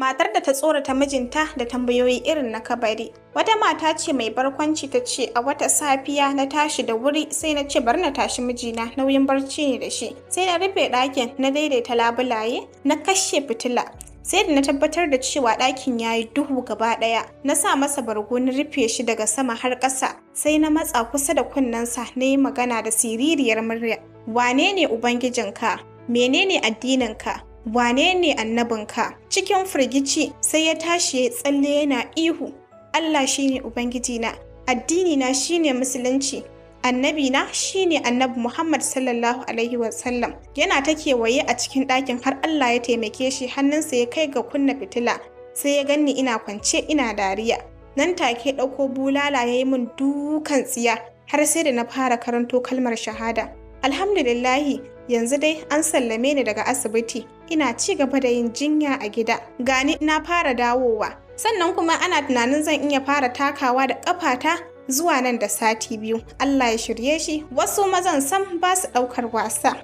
Matar da ta tsorata mijinta da tambayoyi irin na kabari. Wata mata ce mai barkwanci ta ce, "A wata safiya na tashi da wuri, sai na ce bari na tashi mijina, nauyin barci ne da shi. Sai na rufe ɗakin, na daidaita labulaye, na kashe fitila. Sai da na tabbatar da cewa ɗakin ya yi duhu gaba ɗaya, na sa masa bargo, na rufe shi daga sama har ƙasa. Sai na matsa kusa da kunnensa, na yi magana da siririyar murya: 'Wane ne Ubangijinka? Menene addininka? Wane ne annabinka?' Cikin firgici sai ya tashi ya tsalle yana ihu, 'Allah shine Ubangijina, addinina shine Musulunci, annabina shine Annabi Muhammad sallallahu alaihi wasallam.' Yana ta kewaye a cikin ɗakin har Allah ya taimake shi hannunsa ya kai ga kunna fitila. Sai ya ganni ina kwance ina dariya. Nan take ɗauko bulala ya yi min dukan tsiya har sai da na fara karanto kalmar shahada. Alhamdulillahi, yanzu dai an sallame ni daga asibiti, ina ci gaba da yin jinya a gida. Gani na fara dawowa, sannan kuma ana tunanin zan iya fara takawa da ƙafata zuwa nan da sati 2. Allah ya shirye shi, wasu mazan sam ba su ɗaukar wasa."